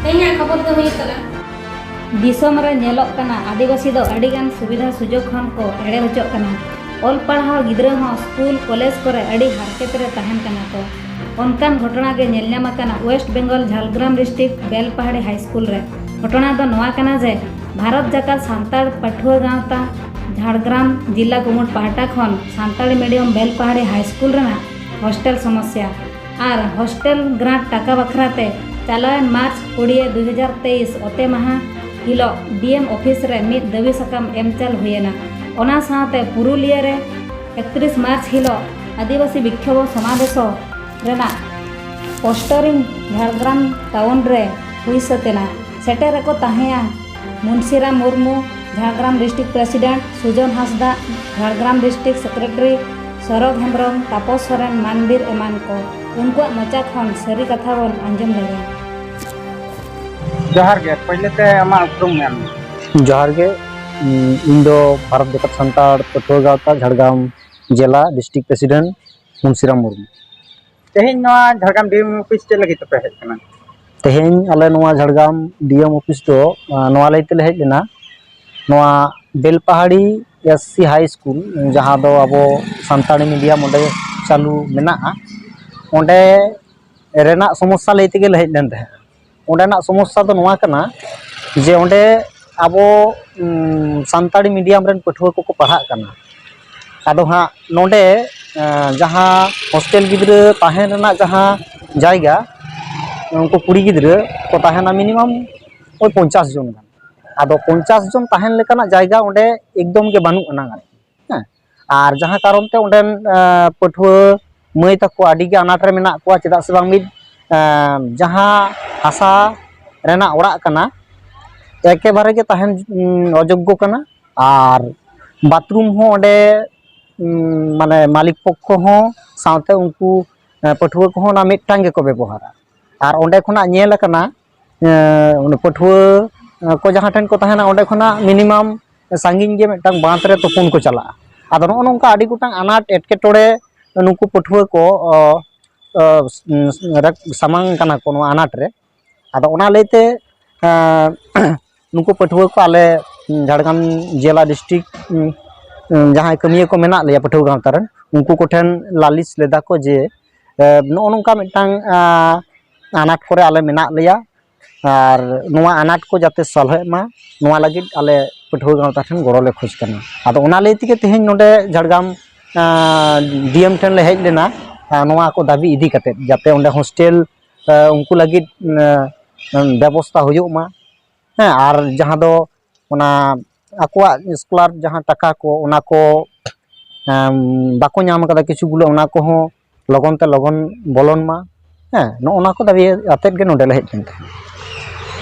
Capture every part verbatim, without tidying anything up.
ᱛᱮᱦᱮᱧᱟᱜ ᱠᱷᱚᱵᱚᱨ ᱫᱚ ᱦᱩᱭᱩᱜ ᱠᱟᱱᱟ, ᱫᱤᱥᱚᱢ ᱨᱮ ᱧᱮᱞᱚᱜ ᱠᱟᱱᱟ, ᱟᱹᱫᱤᱵᱟᱹᱥᱤ ᱫᱚ ᱟᱹᱰᱤ ᱜᱟᱱ ᱥᱩᱵᱤᱫᱷᱟ ᱥᱩᱡᱳᱜᱽ ᱠᱷᱚᱱ ᱠᱚ ᱮᱲᱮ ᱦᱚᱪᱚᱜ ᱠᱟᱱᱟ᱾ ᱚᱞ ᱯᱟᱲᱦᱟᱣ ᱜᱤᱫᱽᱨᱟᱹ ᱦᱚᱸ ᱥᱠᱩᱞ, ᱠᱚᱞᱮᱡᱽ ᱠᱚᱨᱮ ᱟᱹᱰᱤ ᱦᱟᱨᱠᱮᱛ ᱨᱮ ᱛᱟᱦᱮᱱ ᱠᱟᱱᱟ ᱠᱚ᱾ ᱚᱱᱠᱟᱱ ᱜᱷᱚᱴᱚᱱᱟ ᱜᱮ ᱧᱮᱞ ᱧᱟᱢ ᱟᱠᱟᱱᱟ ᱳᱭᱮᱥᱴ ᱵᱮᱝᱜᱚᱞ ᱡᱷᱟᱲᱜᱨᱟᱢ ᱰᱤᱥᱴᱨᱤᱠᱴ ᱵᱮᱞᱯᱟᱦᱟᱲᱤ ᱦᱟᱭ ᱥᱠᱩᱞ ᱨᱮ᱾ ᱜᱷᱚᱴᱚᱱᱟ ᱫᱚ ᱱᱚᱣᱟ ᱠᱟᱱᱟ ᱡᱮ, ᱵᱷᱟᱨᱚᱛ ᱡᱟᱠᱟᱛ ᱥᱟᱱᱛᱟᱲ ᱯᱟᱹᱴᱷᱩᱣᱟᱹ ᱜᱟᱶᱛᱟ ᱡᱷᱟᱲᱜᱨᱟᱢ ᱡᱤᱞᱟ ᱠᱩᱢᱩᱴ ᱯᱟᱦᱴᱟ ᱠᱷᱚᱱ ᱥᱟᱱᱛᱟᱲᱤ ᱢᱤᱰᱤᱭᱟᱢ ᱵᱮᱞᱯᱟᱦᱟᱲᱤ ᱦᱟᱭ ᱥᱠᱩᱞ ᱨᱮᱱᱟᱜ ᱦᱳᱥᱴᱮᱞ ᱥᱚᱢᱚᱥᱭᱟ ᱟᱨ ᱦᱳᱥᱴᱮᱞ ᱜᱨᱟᱱᱴ ᱴᱟᱠᱟ ᱵᱟᱠᱷᱨᱟ ᱛᱮ ᱪᱟᱞᱟᱣᱮᱱ ᱢᱟᱨᱪ ᱠᱩᱲᱤ ᱫᱩ ᱦᱟᱡᱟᱨ ᱛᱮᱭᱤᱥ ᱚᱛᱮ ᱢᱟᱦᱟ ᱦᱤᱞᱳᱜ ᱰᱤ ᱮᱢ ᱚᱯᱷᱤᱥ ᱨᱮ ᱢᱤᱫ ᱫᱟᱹᱵᱤ ᱥᱟᱠᱟᱢ ᱮᱢ ᱪᱟᱞ ᱦᱩᱭᱮᱱᱟ᱾ ᱚᱱᱟ ᱥᱟᱶᱛᱮ ᱯᱩᱨᱩᱞᱤᱭᱟᱹ ᱨᱮ ᱮᱠᱛᱨᱤᱥ ᱢᱟᱨᱪ ᱦᱤᱞᱳᱜ ᱟᱹᱫᱤᱵᱟᱹᱥᱤ ᱵᱤᱠᱠᱷᱳᱵ ᱥᱚᱢᱟᱵᱮᱥᱚ ᱨᱮᱱᱟᱜ ᱯᱳᱥᱴᱟᱨᱤᱝ ᱡᱷᱟᱲᱜᱨᱟᱢ ᱴᱟᱣᱩᱱ ᱨᱮ ᱦᱩᱭ ᱥᱟᱹᱛ ᱮᱱᱟ᱾ ᱥᱮᱴᱮᱨ ᱨᱮᱠᱚ ᱛᱟᱦᱮᱸᱭᱟ ᱢᱩᱱᱥᱤᱨᱟᱢ ᱢᱩᱨᱢᱩ, ᱡᱷᱟᱲᱜᱨᱟᱢ ᱰᱤᱥᱴᱨᱤᱠᱴ ᱯᱨᱮᱥᱤᱰᱮᱱᱴ ᱥᱩᱡᱚᱱ ᱦᱟᱸᱥᱫᱟ, ᱡᱷᱟᱲᱜᱨᱟᱢ ᱰᱤᱥᱴᱨᱤᱠᱴ ᱥᱮᱠᱨᱮᱴᱟᱨᱤ ᱥᱚᱨᱚᱜᱽ ᱦᱮᱢᱵᱨᱚᱢ, ᱛᱟᱯᱚᱥ ᱥᱚᱨᱮᱱ, ᱢᱟᱱᱵᱤᱨ ᱮᱢᱟᱱ ᱠᱚ᱾ ᱩᱱᱠᱩᱣᱟᱜ ᱢᱚᱪᱟ ᱠᱷᱚᱱ ᱥᱟᱹᱨᱤ ᱠᱟᱛᱷᱟ ᱵᱚᱱ ᱟᱸᱡᱚᱢ ᱞᱮᱜᱮ᱾ ᱡᱚᱦᱟᱨ ᱜᱮ, ᱯᱳᱭᱞᱳ ᱛᱮ ᱟᱢᱟᱜ ᱩᱯᱨᱩᱢ ᱢᱮᱱ ᱢᱮ᱾ ᱡᱚᱦᱟᱨ ᱜᱮ, ᱤᱧ ᱫᱚ ᱵᱷᱟᱨᱚᱛ ᱡᱟᱠᱟᱛ ᱥᱟᱱᱛᱟᱲ ᱯᱟᱹᱴᱷᱩᱣᱟᱹ ᱜᱟᱶᱛᱟ ᱡᱷᱟᱲᱜᱨᱟᱢ ᱡᱮᱞᱟ ᱰᱤᱥᱴᱨᱤᱠᱴ ᱯᱨᱮᱥᱤᱰᱮᱱᱴ ᱢᱩᱱᱥᱤᱨᱟᱢ ᱢᱩᱨᱢᱩ᱾ ᱛᱮᱦᱮᱧ ᱱᱚᱣᱟ ᱡᱷᱟᱲᱜᱨᱟᱢ ᱰᱤ ᱮᱢ ᱚᱯᱷᱤᱥ ᱪᱮᱫ ᱞᱟᱹᱜᱤᱫ ᱛᱮᱯᱮ ᱦᱮᱡ ᱠᱟᱱᱟ? ᱛᱮᱦᱮᱧ ᱟᱞᱮ ᱱᱚᱣᱟ ᱡᱷᱟᱲᱜᱨᱟᱢ ᱰᱤ ᱮᱢ ᱚᱯᱷᱤᱥ ᱫᱚ, ᱟᱸ, ᱱᱚᱣᱟ ᱞᱟᱹᱭ ᱛᱮᱞᱮ ᱦᱮᱡ ᱞᱮᱱᱟ, ᱱᱚᱣᱟ ᱵᱮᱞᱯᱟᱦᱟᱲᱤ ᱮᱥ ᱥᱤ ᱦᱟᱭ ᱥᱠᱩᱞ, ᱡᱟᱦᱟᱸ ᱫᱚ ᱟᱵᱚ ᱥᱟᱱᱛᱟᱲᱤ ᱢᱤᱰᱤᱭᱟᱢ ᱚᱸᱰᱮ ᱪᱟᱹᱞᱩ ᱢᱮᱱᱟᱜᱼᱟ, ᱚᱸᱰᱮ ᱨᱮᱱᱟᱜ ᱥᱚᱢᱚᱥᱥᱟ ᱞᱟᱹᱭ ᱛᱮᱜᱮ ᱞᱮ ᱦᱮᱡ ᱞᱮᱱ ᱛᱟᱦᱮᱸᱫ᱾ ᱚᱸᱰᱮᱱᱟᱜ ᱥᱚᱢᱚᱥᱥᱟ ᱫᱚ ᱱᱚᱣᱟ ᱠᱟᱱᱟ ᱡᱮ ᱚᱸᱰᱮ ᱟᱵᱚ, ᱩᱢ, ᱥᱟᱱᱛᱟᱲᱤ ᱢᱤᱰᱤᱭᱟᱢ ᱨᱮᱱ ᱯᱟᱹᱴᱷᱩᱣᱟᱹ ᱠᱚᱠᱚ ᱯᱟᱲᱦᱟᱜ ᱠᱟᱱᱟ᱾ ᱟᱫᱚ ᱦᱟᱸᱜ ᱱᱚᱰᱮ, ᱮᱸ, ᱡᱟᱦᱟᱸ ᱦᱳᱥᱴᱮᱞ ᱜᱤᱫᱽᱨᱟᱹ ᱛᱟᱦᱮᱱ ᱨᱮᱱᱟᱜ ᱡᱟᱦᱟᱸ ᱡᱟᱭᱜᱟ, ᱩᱱᱠᱩ ᱠᱩᱲᱤ ᱜᱤᱫᱽᱨᱟᱹ ᱠᱚ ᱛᱟᱦᱮᱱᱟ ᱢᱤᱱᱤᱢᱟᱢ ᱳᱭ ᱯᱚᱧᱪᱟᱥ ᱡᱚᱱ ᱜᱟᱱ᱾ ᱟᱫᱚ ᱯᱚᱧᱪᱟᱥ ᱡᱚᱱ ᱛᱟᱦᱮᱱ ᱞᱮᱠᱟᱱᱟᱜ ᱡᱟᱭᱜᱟ ᱚᱸᱰᱮ ᱮᱠᱫᱚᱢ ᱜᱮ ᱵᱟᱹᱱᱩᱜ ᱟᱱᱟᱝ ᱟᱨᱠᱤ᱾ ᱦᱮᱸ, ᱟᱨ ᱡᱟᱦᱟᱸ ᱠᱟᱨᱚᱱ ᱛᱮ ᱚᱸᱰᱮᱱ, ᱮᱸ, ᱯᱟᱹᱴᱷᱩᱣᱟᱹ ᱢᱟᱹᱭ ᱛᱟᱠᱚ ᱟᱹᱰᱤ ᱜᱮ ᱟᱱᱟᱴ ᱨᱮ ᱢᱮᱱᱟᱜ ᱠᱚᱣᱟ, ᱪᱮᱫᱟᱜ ᱥᱮ ᱵᱟᱝ ᱢᱤᱫ, ᱮᱸ, ᱡᱟᱦᱟᱸ ᱦᱟᱥᱟ ᱨᱮᱱᱟᱜ ᱚᱲᱟᱜ ᱠᱟᱱᱟ, ᱮᱠᱮᱵᱟᱨᱮ ᱜᱮ ᱛᱟᱦᱮᱱ, ᱩᱸ, ᱚᱡᱳᱜᱽᱜᱚ ᱠᱟᱱᱟ᱾ ᱟᱨ ᱵᱟᱛᱷᱨᱩᱢ ᱦᱚᱸ ᱚᱸᱰᱮ, ᱩᱸ, ᱢᱟᱱᱮ ᱢᱟᱹᱞᱤᱠ ᱯᱚᱠᱠᱷᱚ ᱦᱚᱸ ᱥᱟᱶᱛᱮ ᱩᱱᱠᱩ, ᱮᱸ, ᱯᱟᱹᱴᱷᱩᱣᱟᱹ ᱠᱚᱦᱚᱸ ᱚᱱᱟ ᱢᱤᱫᱴᱟᱝ ᱜᱮᱠᱚ ᱵᱮᱵᱚᱦᱟᱨᱟ᱾ ᱟᱨ ᱚᱸᱰᱮ ᱠᱷᱚᱱᱟᱜ ᱧᱮᱞ ᱟᱠᱟᱱᱟ, ᱮᱸ, ᱚᱸᱰᱮ ᱯᱟᱹᱴᱷᱩᱣᱟᱹ, ᱮᱸ, ᱠᱚ ᱡᱟᱦᱟᱸ ᱴᱷᱮᱱ ᱠᱚ ᱛᱟᱦᱮᱱᱟ, ᱚᱸᱰᱮ ᱠᱷᱚᱱᱟᱜ ᱢᱤᱱᱤᱢᱟᱢ ᱥᱟᱺᱜᱤᱧ ᱜᱮ ᱢᱤᱫᱴᱟᱝ ᱵᱟᱸᱫᱷ ᱨᱮ ᱛᱩᱯᱩᱱ ᱠᱚ ᱪᱟᱞᱟᱜᱼᱟ᱾ ᱟᱫᱚ ᱱᱚᱜᱼᱚ ᱱᱚᱝᱠᱟ ᱟᱹᱰᱤ ᱜᱚᱴᱟᱝ ᱟᱱᱟᱴ ᱮᱴᱠᱮᱴᱚᱬᱮ ᱱᱩᱠᱩ ᱯᱟᱹᱴᱷᱩᱣᱟᱹ ᱠᱚ, ᱚ, ᱚ, ᱨᱮ ᱥᱟᱢᱟᱝ ᱠᱟᱱᱟ ᱠᱚ ᱱᱚᱣᱟ ᱟᱱᱟᱴ ᱨᱮ᱾ ᱟᱫᱚ ᱚᱱᱟ ᱞᱟᱹᱭᱛᱮ ᱱᱩᱠᱩ ᱯᱟᱹᱴᱷᱩᱣᱟᱹ ᱠᱚ ᱟᱞᱮ ᱡᱷᱟᱲᱜᱨᱟᱢ ᱡᱮᱞᱟ ᱰᱤᱥᱴᱨᱤᱠᱴ ᱡᱟᱦᱟᱸᱭ ᱠᱟᱹᱢᱤᱭᱟᱹ ᱠᱚ ᱢᱮᱱᱟᱜ ᱞᱮᱭᱟ ᱯᱟᱹᱴᱷᱩᱣᱟᱹ ᱜᱟᱶᱛᱟ ᱨᱮᱱ, ᱩᱱᱠᱩ ᱠᱚᱴᱷᱮᱱ ᱞᱟᱹᱞᱤᱥ ᱞᱮᱫᱟ ᱠᱚ ᱡᱮ ᱱᱚᱜᱼᱚ ᱱᱚᱝᱠᱟ ᱢᱤᱫᱴᱟᱝ ᱟᱱᱟᱴ ᱠᱚᱨᱮ ᱟᱞᱮ ᱢᱮᱱᱟᱜ ᱞᱮᱭᱟ, ᱟᱨ ᱱᱚᱣᱟ ᱟᱱᱟᱴ ᱠᱚ ᱡᱟᱛᱮ ᱥᱚᱞᱦᱮᱜ ᱢᱟ, ᱱᱚᱣᱟ ᱞᱟᱹᱜᱤᱫ ᱟᱞᱮ ᱯᱟᱹᱴᱷᱩᱣᱟᱹ ᱜᱟᱶᱛᱟ ᱴᱷᱮᱱ ᱜᱚᱲᱚ ᱞᱮ ᱠᱷᱚᱡᱽ ᱠᱟᱱᱟ᱾ ᱟᱫᱚ ᱚᱱᱟ ᱞᱟᱹᱭ ᱛᱮᱜᱮ ᱛᱮᱦᱮᱧ ᱱᱚᱰᱮ ᱡᱷᱟᱲᱜᱨᱟᱢ ᱰᱤ ᱮᱢ ᱴᱷᱮᱱ ᱞᱮ ᱦᱮᱡ ᱞᱮᱱᱟ, ᱱᱚᱣᱟ ᱠᱚ ᱫᱟᱹᱵᱤ ᱤᱫᱤ ᱠᱟᱛᱮᱫ, ᱡᱟᱛᱮ ᱚᱸᱰᱮ ᱦᱳᱥᱴᱮᱞ ᱩᱱᱠᱩ ᱞᱟᱹᱜᱤᱫ ᱵᱮᱵᱚᱥᱛᱷᱟ ᱦᱩᱭᱩᱜ ᱢᱟ᱾ ᱦᱮᱸ, ᱟᱨ ᱡᱟᱦᱟᱸ ᱫᱚ ᱚᱱᱟ ᱟᱠᱚᱣᱟᱜ ᱥᱠᱚᱞᱟᱨ ᱡᱟᱦᱟᱸ ᱴᱟᱠᱟ ᱠᱚ, ᱚᱱᱟ ᱠᱚ ᱵᱟᱠᱚ ᱧᱟᱢ ᱠᱟᱫᱟ ᱠᱤᱪᱷᱩ ᱜᱩᱞᱳ, ᱚᱱᱟ ᱠᱚᱦᱚᱸ ᱞᱚᱜᱚᱱ ᱛᱮ ᱞᱚᱜᱚᱱ ᱵᱚᱞᱚᱱ ᱢᱟ᱾ ᱦᱮᱸ, ᱱᱚᱜᱼᱚ ᱱᱚᱣᱟ ᱠᱚ ᱫᱟᱹᱵᱤ ᱟᱛᱮᱫ ᱜᱮ ᱱᱚᱰᱮ ᱞᱮ ᱦᱮᱡ ᱞᱮᱱ ᱛᱟᱦᱮᱸᱫ᱾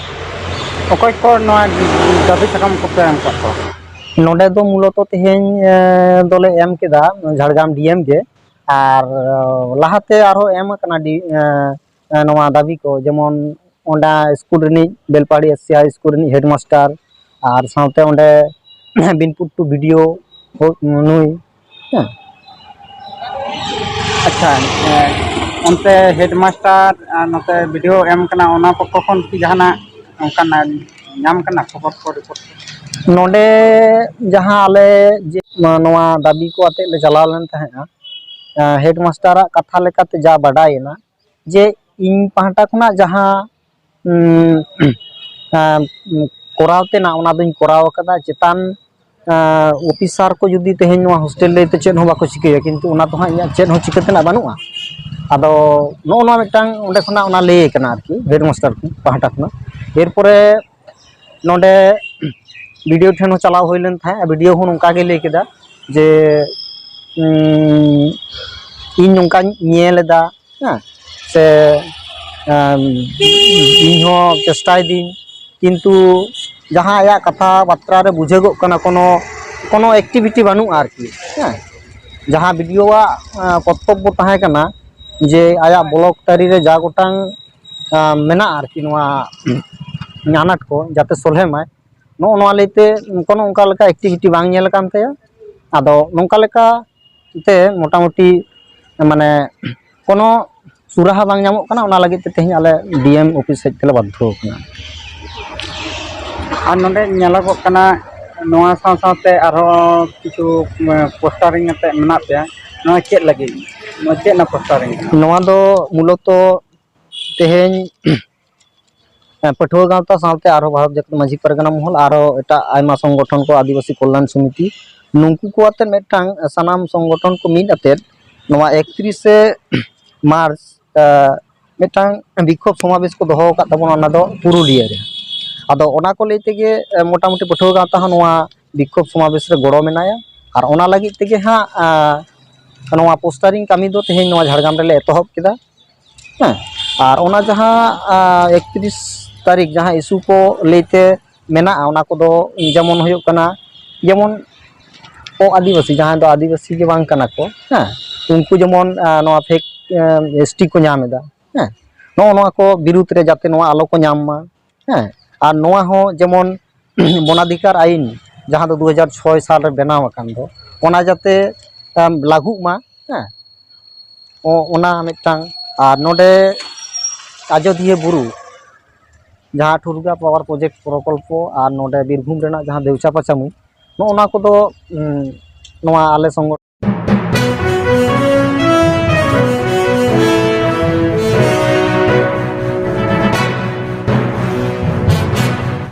ᱚᱠᱚᱭ ᱠᱚ ᱱᱚᱣᱟ ᱫᱟᱹᱵᱤ ᱥᱟᱠᱟᱢ ᱠᱚᱯᱮ ᱮᱢ ᱠᱟᱜ ᱠᱚᱣᱟ? ᱱᱚᱰᱮ ᱫᱚ ᱢᱩᱞᱚᱛᱚ ᱛᱮᱦᱮᱧ ᱫᱚᱞᱮ ᱮᱢ ᱠᱮᱫᱟ ᱡᱷᱟᱲᱜᱨᱟᱢ ᱰᱤ ᱮᱢ ᱜᱮ, ᱟᱨ ᱞᱟᱦᱟᱛᱮ ᱟᱨᱦᱚᱸ ᱮᱢ ᱟᱠᱟᱱᱟ ᱰᱤ ᱱᱚᱣᱟ ᱫᱟᱹᱵᱤ ᱠᱚ, ᱡᱮᱢᱚᱱ ᱚᱸᱰᱮ ᱥᱠᱩᱞ ᱨᱤᱱᱤᱡ, ᱵᱮᱞᱯᱟᱦᱟᱲᱤ ᱮᱥ ᱥᱤ ᱦᱟᱭ ᱥᱠᱩᱞ ᱨᱤᱱᱤᱡ ᱦᱮᱰᱢᱟᱥᱴᱟᱨ, ᱟᱨ ᱥᱟᱶᱛᱮ ᱚᱸᱰᱮ ᱵᱤᱱᱯᱩᱨ ᱴᱩ ᱵᱤ ᱰᱤ ᱳ ᱱᱩᱭ, ᱦᱮᱸ᱾ ᱟᱪᱪᱷᱟ, ᱚᱱᱛᱮ ᱦᱮᱰᱢᱟᱥᱴᱟᱨ ᱟᱨ ᱱᱚᱛᱮ ᱵᱤ ᱰᱤ ᱳ ᱮᱢ ᱠᱟᱱᱟ, ᱚᱱᱟ ᱯᱚᱠᱠᱷᱚ ᱠᱷᱚᱱ ᱠᱤ ᱡᱟᱦᱟᱱᱟᱜ ᱚᱱᱠᱟᱱᱟᱜ ᱧᱟᱢ ᱠᱟᱱᱟ ᱠᱷᱚᱵᱚᱨ ᱠᱚ, ᱨᱤᱯᱳᱨᱴ ᱠᱚ? ᱱᱚᱰᱮ ᱡᱟᱦᱟᱸ ᱟᱞᱮ ᱡᱮ ᱱᱚᱣᱟ ᱫᱟᱹᱵᱤ ᱠᱚ ᱟᱛᱮᱫ ᱞᱮ ᱪᱟᱞᱟᱣ ᱞᱮᱱ ᱛᱟᱦᱮᱸᱫᱼᱟ, ᱦᱮᱰᱢᱟᱥᱴᱟᱨᱟᱜ ᱠᱟᱛᱷᱟ ᱞᱮᱠᱟᱛᱮ ᱡᱟ ᱵᱟᱰᱟᱭᱮᱱᱟ, ᱡᱮ ᱤᱧ ᱯᱟᱦᱴᱟ ᱠᱷᱚᱱᱟᱜ ᱡᱟᱦᱟᱸ ᱠᱚᱨᱟᱣ ᱛᱮᱱᱟᱜ, ᱚᱱᱟ ᱫᱚᱧ ᱠᱚᱨᱟᱣ ᱟᱠᱟᱫᱟ᱾ ᱪᱮᱛᱟᱱ ᱚᱯᱷᱤᱥᱟᱨ ᱠᱚ ᱡᱩᱫᱤ ᱛᱮᱦᱮᱧ ᱱᱚᱣᱟ ᱦᱳᱥᱴᱮᱞ ᱞᱟᱹᱭᱛᱮ ᱪᱮᱫ ᱦᱚᱸ ᱵᱟᱠᱚ ᱪᱤᱠᱟᱹᱭᱟ, ᱠᱤᱱᱛᱩ ᱚᱱᱟ ᱫᱚ ᱦᱟᱸᱜ ᱤᱧᱟᱹᱜ ᱪᱮᱫ ᱦᱚᱸ ᱪᱤᱠᱟᱹ ᱛᱮᱱᱟᱜ ᱵᱟᱹᱱᱩᱜᱼᱟ᱾ ᱟᱫᱚ ᱱᱚᱜᱼᱚ ᱱᱚᱣᱟ ᱢᱤᱫᱴᱟᱝ ᱚᱸᱰᱮ ᱠᱷᱚᱱᱟᱜ ᱚᱱᱟ ᱞᱟᱹᱭ ᱠᱟᱱᱟ ᱟᱨᱠᱤ, ᱦᱮᱰᱢᱟᱥᱴᱟᱨ ᱯᱟᱦᱴᱟ ᱠᱷᱚᱱᱟᱜ᱾ ᱮᱨᱯᱚᱨᱮ ᱱᱚᱰᱮ ᱵᱤ ᱰᱤ ᱳ ᱴᱷᱮᱱ ᱦᱚᱸ ᱪᱟᱞᱟᱣ ᱦᱩᱭ ᱞᱮᱱ ᱛᱟᱦᱮᱸᱫ, ᱵᱤ ᱰᱤ ᱳ ᱦᱚᱸ ᱱᱚᱝᱠᱟ ᱜᱮ ᱞᱟᱹᱭ ᱠᱮᱫᱟ ᱡᱮ ᱤᱧ ᱱᱚᱝᱠᱟᱧ ᱧᱮᱞ ᱮᱫᱟ, ᱦᱮᱸ, ᱥᱮ ᱤᱧ ᱦᱚᱸ ᱪᱮᱥᱴᱟᱭ ᱫᱟᱹᱧ, ᱠᱤᱱᱛᱩ ᱡᱟᱦᱟᱸ ᱟᱭᱟᱜ ᱠᱟᱛᱷᱟ ᱵᱟᱛᱨᱟ ᱨᱮ ᱵᱩᱡᱷᱟᱹᱜᱚᱜ ᱠᱟᱱᱟ, ᱠᱳᱱᱳ ᱠᱳᱱᱳ ᱮᱠᱴᱤᱵᱷᱤᱴᱤ ᱵᱟᱹᱱᱩᱜᱼᱟ ᱟᱨᱠᱤ, ᱦᱮᱸ᱾ ᱡᱟᱦᱟᱸ ᱵᱤ ᱰᱤ ᱳᱣᱟᱜ ᱠᱚᱨᱛᱚᱵᱵᱚ ᱛᱟᱦᱮᱸ ᱠᱟᱱᱟ ᱡᱮ ᱟᱭᱟᱜ ᱵᱞᱚᱠ ᱛᱟᱹᱨᱤ ᱨᱮ ᱡᱟ ᱜᱚᱴᱟᱝ ᱢᱮᱱᱟᱜᱼᱟ ᱟᱨᱠᱤ, ᱱᱚᱣᱟ ᱟᱱᱟᱴ ᱠᱚ ᱡᱟᱛᱮ ᱥᱚᱞᱦᱮ ᱢᱟᱭ, ᱱᱚᱜᱼᱚ ᱱᱚᱣᱟ ᱞᱟᱹᱭᱛᱮ ᱠᱳᱱᱳ ᱚᱱᱠᱟ ᱞᱮᱠᱟ ᱮᱠᱴᱤᱵᱷᱤᱴᱤ ᱵᱟᱝ ᱧᱮᱞ ᱟᱠᱟᱱ ᱛᱟᱭᱟ᱾ ᱟᱫᱚ ᱱᱚᱝᱠᱟ ᱞᱮᱠᱟ ᱛᱮ ᱢᱚᱴᱟᱢᱩᱴᱤ ᱢᱟᱱᱮ ᱠᱳᱱᱳ ᱥᱩᱨᱟᱦᱟ ᱵᱟᱝ ᱧᱟᱢᱚᱜ ᱠᱟᱱᱟ᱾ ᱚᱱᱟ ᱞᱟᱹᱜᱤᱫ ᱛᱮ ᱛᱮᱦᱮᱧ ᱟᱞᱮ ᱰᱤ ᱮᱢ ᱚᱯᱷᱤᱥ ᱦᱮᱡ ᱛᱮᱞᱮ ᱵᱟᱫᱽᱫᱷᱚ ᱟᱠᱟᱱᱟ᱾ ᱟᱨ ᱱᱚᱰᱮ ᱧᱮᱞᱚᱜᱚᱜ ᱠᱟᱱᱟ, ᱱᱚᱣᱟ ᱥᱟᱶ ᱥᱟᱶᱛᱮ ᱟᱨᱦᱚᱸ ᱠᱤᱪᱷᱩ ᱯᱳᱥᱴᱟᱨᱤᱝ ᱟᱛᱮ ᱢᱮᱱᱟᱜ ᱯᱮᱭᱟ, ᱱᱚᱣᱟ ᱪᱮᱫ ᱞᱟᱹᱜᱤᱫ? ᱱᱚᱣᱟ ᱪᱮᱫ ᱨᱮᱱᱟᱜ ᱯᱳᱥᱴᱟᱨᱤᱝ ᱠᱟᱱᱟ? ᱱᱚᱣᱟ ᱫᱚ ᱢᱩᱞᱚᱛᱚ ᱛᱮᱦᱮᱧ ᱯᱟᱹᱴᱷᱩᱣᱟᱹ ᱜᱟᱶᱛᱟ ᱥᱟᱶᱛᱮ ᱟᱨᱦᱚᱸ ᱵᱷᱟᱨᱚᱛ ᱡᱟᱠᱟᱛ ᱢᱟᱹᱡᱷᱤ ᱯᱟᱨᱜᱟᱱᱟ ᱢᱚᱦᱚᱞ, ᱟᱨᱦᱚᱸ ᱮᱴᱟᱜ ᱟᱭᱢᱟ ᱥᱚᱝᱜᱚᱴᱷᱚᱱ ᱠᱚ, ᱟᱹᱫᱤᱵᱟᱹᱥᱤ ᱠᱚᱞᱭᱟᱱ ᱥᱚᱢᱤᱛᱤ, ᱱᱩᱠᱩ ᱠᱚ ᱟᱛᱮ ᱢᱤᱫᱴᱟᱝ ᱥᱟᱱᱟᱢ ᱥᱚᱝᱜᱚᱴᱷᱚᱱ ᱠᱚ ᱢᱤᱫ ᱟᱛᱮ ᱱᱚᱣᱟ ᱮᱠᱛᱨᱤᱥᱮ ᱢᱟᱨᱪ ᱢᱤᱫᱴᱟᱝ ᱵᱤᱠᱠᱷᱳᱵ ᱥᱚᱢᱟᱵᱮᱥ ᱠᱚ ᱫᱚᱦᱚ ᱟᱠᱟᱫ ᱛᱟᱵᱚᱱᱟ, ᱚᱱᱟ ᱫᱚ ᱯᱩᱨᱩᱞᱤᱭᱟᱹ ᱨᱮ᱾ ᱟᱫᱚ ᱚᱱᱟ ᱠᱚ ᱞᱟᱹᱭ ᱛᱮᱜᱮ ᱢᱚᱴᱟᱢᱩᱴᱤ ᱯᱟᱹᱴᱷᱩᱣᱟᱹ ᱜᱟᱶᱛᱟ ᱦᱚᱸ ᱱᱚᱣᱟ ᱵᱤᱠᱠᱷᱳᱵ ᱥᱚᱢᱟᱵᱮᱥ ᱨᱮ ᱜᱚᱲᱚ ᱢᱮᱱᱟᱭᱟ᱾ ᱟᱨ ᱚᱱᱟ ᱞᱟᱹᱜᱤᱫ ᱛᱮᱜᱮ ᱦᱟᱸᱜ ᱱᱚᱣᱟ ᱯᱳᱥᱴᱟᱨᱤᱝ ᱠᱟᱹᱢᱤ ᱫᱚ ᱛᱮᱦᱮᱧ ᱱᱚᱣᱟ ᱡᱷᱟᱲᱜᱨᱟᱢ ᱨᱮᱞᱮ ᱮᱛᱚᱦᱚᱵ ᱠᱮᱫᱟ᱾ ᱦᱮᱸ, ᱟᱨ ᱚᱱᱟ ᱡᱟᱦᱟᱸ ᱮᱠᱛᱨᱤᱥ ᱛᱟᱹᱨᱤᱠᱷ ᱡᱟᱦᱟᱸ ᱤᱥᱩ ᱠᱚ ᱞᱟᱹᱭᱛᱮ ᱢᱮᱱᱟᱜᱼᱟ, ᱚᱱᱟ ᱠᱚᱫᱚ ᱡᱮᱢᱚᱱ ᱦᱩᱭᱩᱜ ᱠᱟᱱᱟ, ᱡᱮᱢᱚᱱ ᱚ ᱟᱹᱫᱤᱵᱟᱹᱥᱤ, ᱡᱟᱦᱟᱸᱭ ᱫᱚ ᱟᱹᱫᱤᱵᱟᱹᱥᱤ ᱜᱮ ᱵᱟᱝ ᱠᱟᱱᱟ ᱠᱚ, ᱦᱮᱸ, ᱩᱱᱠᱩ ᱡᱮᱢᱚᱱ ᱱᱚᱣᱟ ᱯᱷᱮᱠ ᱮᱥ ᱴᱤ ᱠᱚ ᱧᱟᱢ ᱮᱫᱟ᱾ ᱦᱮᱸ, ᱱᱚᱜᱼᱚ ᱱᱚᱣᱟ ᱠᱚ ᱵᱤᱨᱩᱫᱽ ᱨᱮ ᱡᱟᱛᱮ ᱱᱚᱣᱟ ᱟᱞᱚ ᱠᱚ ᱧᱟᱢ ᱢᱟ᱾ ᱦᱮᱸ, ᱟᱨ ᱱᱚᱣᱟ ᱦᱚᱸ ᱡᱮᱢᱚᱱ ᱵᱚᱱᱟᱫᱷᱤᱠᱟᱨ ᱟᱭᱤᱱ, ᱡᱟᱦᱟᱸ ᱫᱚ ᱫᱩ ᱦᱟᱡᱟᱨ ᱪᱷᱚᱭ ᱥᱟᱞ ᱨᱮ ᱵᱮᱱᱟᱣ ᱟᱠᱟᱱ ᱫᱚ, ᱚᱱᱟ ᱡᱟᱛᱮ ᱞᱟᱹᱜᱩᱜ ᱢᱟ᱾ ᱦᱮᱸ, ᱚᱱᱟ ᱢᱤᱫᱴᱟᱝ᱾ ᱟᱨ ᱱᱚᱰᱮ ᱟᱡᱚᱫᱤᱭᱟᱹ ᱵᱩᱨᱩ, ᱡᱟᱦᱟᱸ ᱴᱷᱩᱨᱜᱟ ᱯᱟᱣᱟᱨ ᱯᱨᱚᱡᱮᱠᱴ ᱯᱨᱚᱠᱚᱞᱯᱚ ᱟᱨ ᱱᱚᱰᱮ ᱵᱤᱨᱵᱷᱩᱢ ᱨᱮᱱᱟᱜ ᱡᱟᱦᱟᱸ ᱫᱮᱣᱪᱟ ᱯᱟᱪᱟᱢᱩ, ᱱᱚᱜᱼᱚ ᱱᱚᱣᱟ ᱠᱚᱫᱚ ᱱᱚᱣᱟ ᱟᱞᱮ ᱥᱚᱝᱜᱚ